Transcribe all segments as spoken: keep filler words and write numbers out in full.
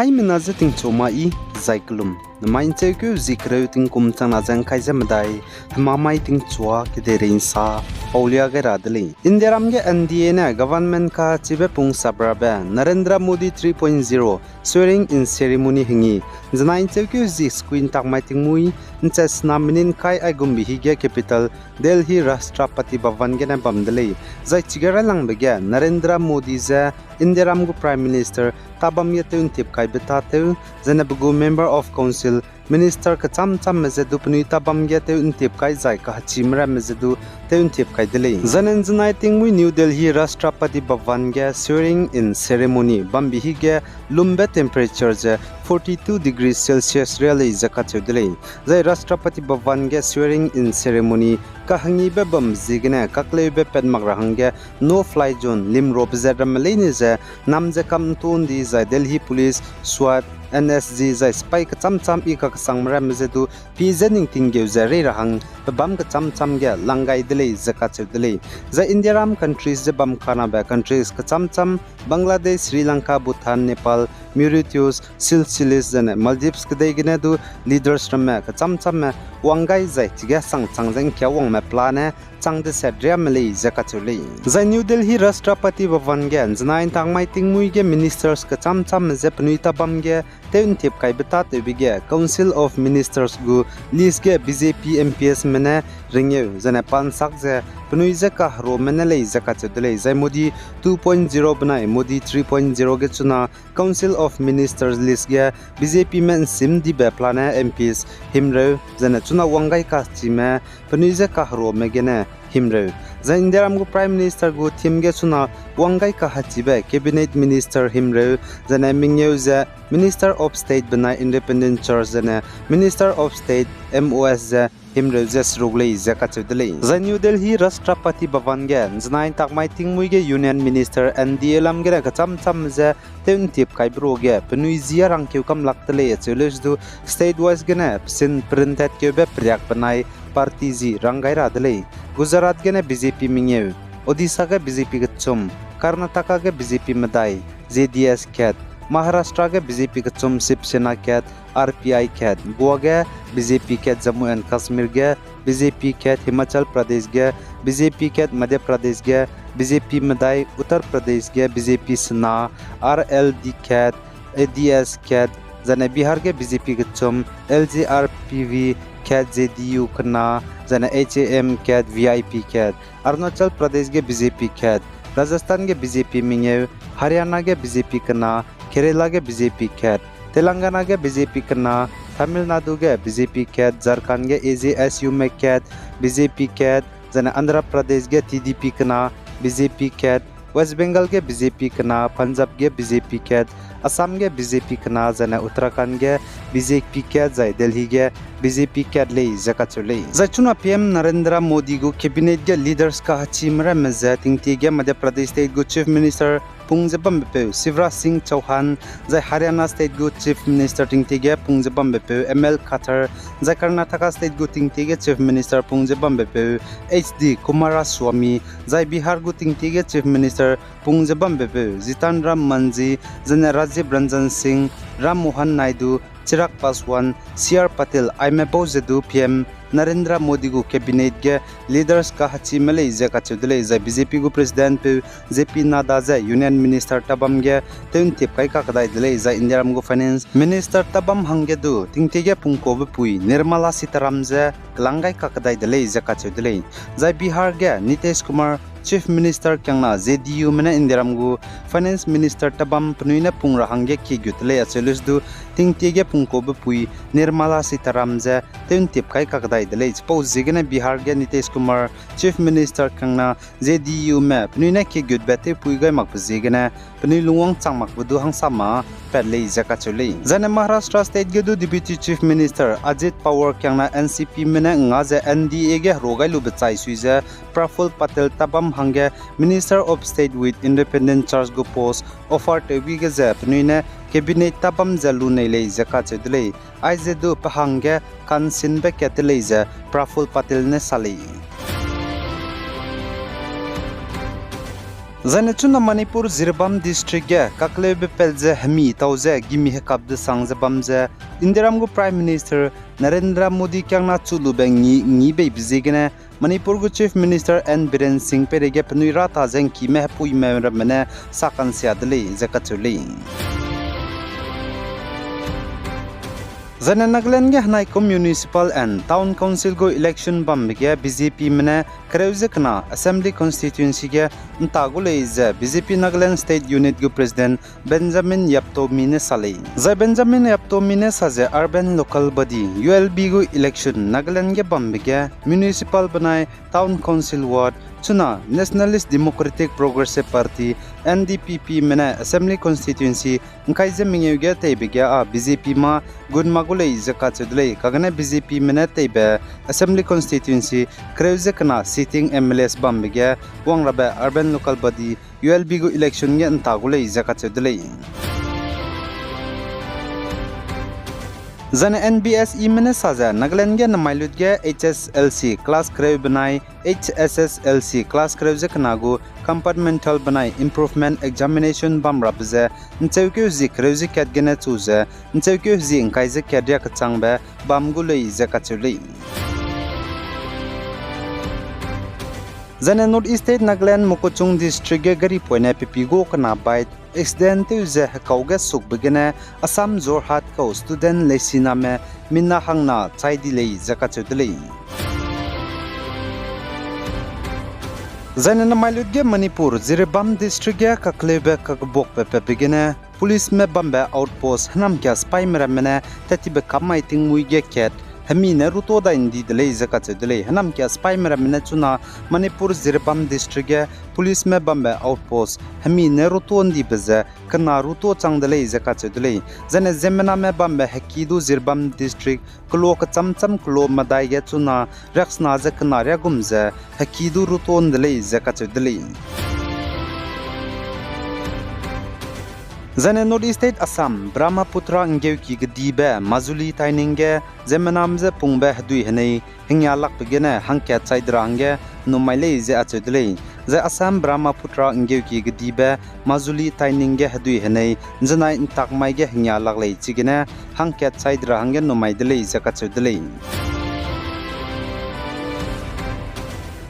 Aimena ze tingchu ma i, zai kelum. Namai ncheukeu zi kereu tingkum changna ze ngkai ze medai, hemamai tingchua kedeirei nsa, paulia gai ra de lei. Indiaram ge N D A ne government kachibe pung sabrabe Narendra Modi three point zero swearing in ceremony hengi, nzenai ncheukeu zi sekui ntakmai tingmui, nche sena minin kai aigumbe hi ge capital Delhi Rashtrapati Bhavan gene bam de lei. Zai chige railangbe ge Narendra Modi ze Indiaram gu Prime Minister tabam ge tew ntip kaibe tatew, zene pe gu Member of Council, Minister kecham chamme ze du penui tabam ge tew ntip kai zai kahachime ramme ze du tew ntip kai de lei. Zene nzenai tingmui New Delhi Rashtrapati Bhavan ge swearing in ceremony bambe hi ge lumbe temperature ze forty two degree Celsius ria lei ze kacheu de lei. Zai Rashtrapati Bhavan ge swearing in ceremony kahengibe bam ziegene kakleube pat mak ra hangge no fly zone limrobe zat ramme leine ze nam ze kam nton di zai Delhi Police, SWAT, N S G zai sipai kecham cham i kakesangme ramme ze du pie ze ning tinggeu ze rei ra hang pe bam kecham cham ge lang gai de lei ze kacheu de lei. Zai Indiaram countries ze bam kanabe countries kecham cham, Bangladesh, Sri Lanka, Bhutan, Nepal, Mauritius, Seychelles zene Maldives kedei gene du leaders ramme kecham chamme wang gai zai chige sangchang ze ngkia wangme pelane chang deset riame lei ze kacheu lei. Zai New Delhi Rashtrapati Bhavan ge nzenai ntakmai tingmui ge ministers kecham chamme ze penui tabam ge tew ntip kaibe tatewbe ge Council of Ministers gu list ge B J P M Ps me ne ringeu zene pa nsak ze penui je kaherome ne lei ze kacheu de lei. Zai Modi two point zero benai Modi three point zero ge chuna Council of Ministers list ge B J P me nsim dibe pelane M Ps himreu zene chuna wang gai kachime penui je kaherome gene himreu. Zai Indiaram gu Prime Minister gu theme ge chuna wang gai kahachibe Cabinet Minister himreu zene mengeu ze Minister of State benai Independent Charge zene Minister of State, M O S ze himreu ze seruk lei ze kacheu de lei. Zai New Delhi Rashtrapati Bhavan ge nzenai ntakmai tingmui ge Union Minister N D A lam gene kecham cham ze tew ntip kaibe ruage penui zia rangkeu kam lak de lei acheu leu du state wise gene pesin printed keube periak benai party zi rang gai ra de lei. Gujarat gene B J P mengeu, Odisha ge B J P kechum, Karnataka ge B J P medai, J D S kat, Maharashtra ge B J P kechum, Shiv Sena kat, R P I kat, Goa ge B J P kat, Jammu and Kashmir ge B J P kat, Himachal Pradesh ge B J P kat, Madhya Pradesh ge B J P medai, Uttar Pradesh ge B J P sena, R L D kat, A D S kat, zane Bihar ge B J P kechum, L J R P V kat, J D U kena, zane H A M kat, V I P kat, Arunachal Pradesh ge B J P kat, Rajasthan ge B J P mengeu, Haryana ge B J P kena, Kerala ge B J P kat, Telangana ge B J P kena, Tamil Nadu ge B J P kat, Jharkhand ge A J S U me kat, B J P kat, zane Andhra Pradesh ge T D P kena, B J P kat, West Bengal ge B J P kena, Punjab ge B J P kat, Assam ge B J P kena, zane Uttarakhand ge B J P kat, zai Delhi ge B J P kat lei ze kacheu lei. Zai chuna P M Narendra Modi gu cabinet ge leaders kahachime ramme ze tingtie ge Madhya Pradesh state gu Chief Minister pung ze bambepeu Shivraj Singh Chouhan, zai Haryana state gu Chief Minister tingtie ge pung ze bambepeu M L Khattar, zai Karnataka state gu tingtie ge Chief Minister pung ze bambepeu H D Kumaraswamy, zai Bihar gu tingtie ge Chief Minister pung ze bambepeu Jitan Ram Manjhi, zane Rajiv Ranjan Singh, Ram Mohan Naidu, Chirag Paswan, C R Patil aime bau ze du P M Narendra Modi gu cabinet ge leaders kahachime lei ze kacheu de lei, zai B J P gu president peu J P Nadda ze Union Minister tabam ge tew ntip kai kakdai de lei, zai Indiaram gu Finance Minister tabam hangge du tingtie ge pungkuabe pui Nirmala Sitharam ze kelang gai kakdai de lei ze kacheu de lei. Zai Bihar ge Nitish Kumar Chief Minister kiangna J D U me ne Indiaram gu Finance Minister tabam penui ne pung ra hangge kiegut de lei acheu lei du tingtie ge pungkuabe pui Nirmala Sitharam ze tew ntip kai kakdai de lei. Chipau ziegene Bihar ge Nitish Kumar Chief Minister kiangna J D U me penui ne kiegutbe tewpui gai makbe ziegene penui lungwang chang makbe du hangsama pat lei ze kacheu lei. Zane Maharashtra state ge du Deputy Chief Minister Ajit Pawar kiangna N C P me ne nga ze N D A ge hero gai lube chai sui ze Praful Patel tabam hangge Minister of State with Independent Charge gu post offer tewbi ge ze penui ne cabinet tabam ze lu nei lei ze kacheu de lei. Aize du pe hangge kansinbe kat de lei ze Praful Patel ne sa lei. Zaine chuna Manipur Jiribam District ge kakleube pat ze hemi tau ze gimi hekap desang ze bam ze Indiaram gu Prime Minister Narendra Modi kiangna chu lube ngi, ngi beibe ziegene Manipur gu Chief Minister N Biren Singh peireige penui rata ze ngkime hepuime ramme ne sakansia de lei ze kacheu lei. Zaine Nagaland ge henaikum municipal and town council gu election bambe ge B J P me ne kereu ze kena assembly constituency ge nta gu lei ze B J P Nagaland State Unit gu President Benjamin Yaptomi ne sa lei. Zai Benjamin Yaptomi ne sa ze urban local body, U L B gu election Nagaland ge bambe ge municipal benai town council ward chuna Nationalist Democratic Progressive Party, N D P P me ne assembly constituency ngkai ze mengeu ge teibe ge â B J P mâ gun ma gu lei ze kacheu de lei. Kagane B J P me ne teibe assembly constituency kereu ze kena sitting M L As bambe ge wang rabe urban local body, U L B gu election ge nta gu lei ze kacheu de lei. Zaine N B S E me ne sa ze Nagaland ge nemai lut ge H S L C class kereu benai H S S L C class kereu ze kena gu compartmental benai improvement examination bam rabe ze ncheukeu zi kereu ze kat gene chu ze ncheukeu zi ngkai ze kat riak kechangbe bam gu lei ze kacheu lei. Zaine North East State Nagaland Mokokchung District ge gari poine pepi gu kena bike accident tew ze hekau ge sukbe gene Assam Jorhat kau student leisiname mina hangna chai di lei ze kacheu de lei. Zaine nemai lut ge Manipur Jiribam District ge kakleube kakbuakbe patbe gene policeme bambe outpost henamkia sipaime ramme ne tattibe kam mai tingmuî ge kat hemi ne ruto dai ndi de lei ze kacheu de lei. Henamkia sipaime ramme ne chuna Manipur Jiribam District ge policeme bambe outpost hemi ne ruto ndibe ze kena ruto chang de lei ze kacheu de lei. Zaine ziemmename bambe heki du Jiribam District kelo kecham cham kelo medai ge chuna riaksena ze kena riagum ze heki du ruto nde lei ze kacheu de lei. Zaine North East State Assam Brahmaputra nggeuki kedibe Majuli taining ge ziemmename je pungbe hedui henei hengia lakbe gene hangkat chai de ra hangge numai lei ze acheu de lei. Zai Assam Brahmaputra nggeuki kedibe Majuli taining ge hedui henei nzenai ntak mai ge hengia lak lei chigene hangkat chai de ra hangge numai de lei ze kacheu de lei.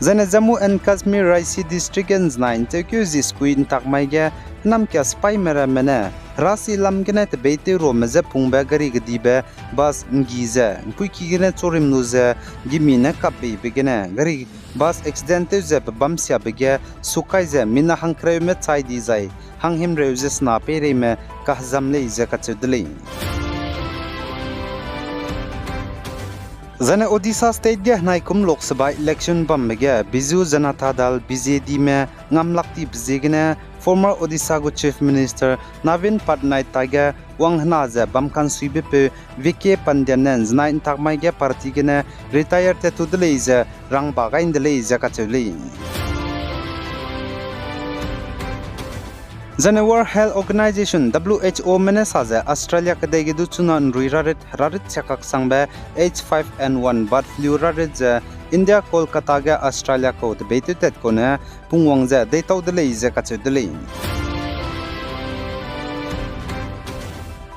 Zaine Jammu and Kashmir Riasi District ge nzenai ncheukeu zi sekui ntak mai ge henamkia sipaime ramme ne herasi lam gene tebeitew ruame je pungbe gari kedibe bus nggi ze mpuiki gene chorim lu ze gimi ne kapbeibe gene gari bus accident tew ze pebâm siabe ge sukai ze mina hangkereume chai di zai hanghimreu ze sena peireime kahezam lei ze kacheu de lei. Zaine Odisha State ge henaikum Lok Sabha election bambe ge Biju Janata Dal, B J D me ngamlak tibe ziegene former Odisha gu Chief Minister Naveen Patnaik taige wanghena ze bam kansuibepeu V K Pandian ne nzenai ntak mai ge party gene retire tattu de lei ze rangba gai nde lei ze kacheu lei. Zaine World Health Organization, W H O me ne sa ze Australia kedei ge du chuna nrui rarit, rarit siakak sangbe H five N one bird flu rarit ze India Kolkata ge Australia kau tebeitew tat kau ne pungwang ze deitau de lei ze kacheu de lei.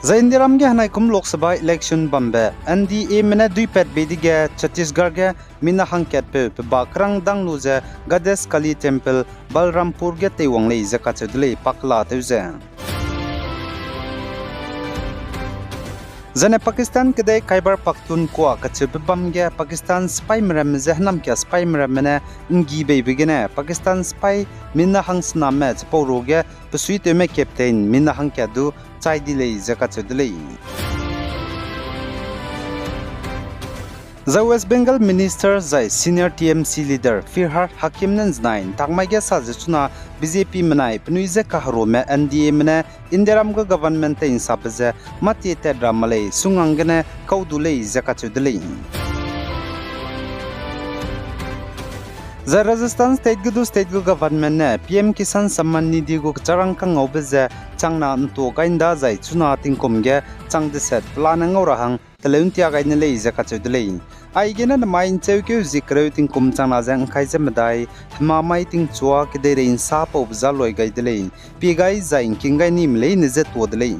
Zai Indiaram ge henaikum Lok Sabha election bambe N D A me ne duipat bei dege Chhattisgarh ge mina hangkatpeu peba kerang dang lu ze Goddess Kali Temple Balrampur ge teiwang lei ze kacheu de lei, pakla tew ze. Zaine Pakistan kedei Khyber Pakhtunkhwa kacheube bam ge Pakistan sipaime ramme je henamkia sipaime ramme ne nggi beibe gene Pakistan sipai mina hangsename chipau ruage pesuitewme captain mina hangkat du chai di lei ze kacheu de lei. Zai West Bengal Minister zai senior T M C leader Firhad Hakim ne nzenai ntak mai ge sa ze chuna B J P menai penui je kaherume N D A me ne Indiaram gu government tei nsabe ze mâtie tat ra ma lei, sungang gene kau du lei ze kacheu de lei. Zai Rajasthan State ge du state gu government ne P M Kisan Samman Nidhi gu kecharangkang ngaube ze changna ’ntua gai ’nda zai chuna tingkum ge chang deset pelane ngau ra hang teleu ’ntia gai ne lei ze kacheu de lei. Aigene nemai ’ncheukeu zie kereu tingkum changna ze ’ngkai ze medai, hema mai tingchua kedeirei ’nsa paube za loi gai de lei. Pie gai zai ’ngking gai nime leine je tuâ de lei.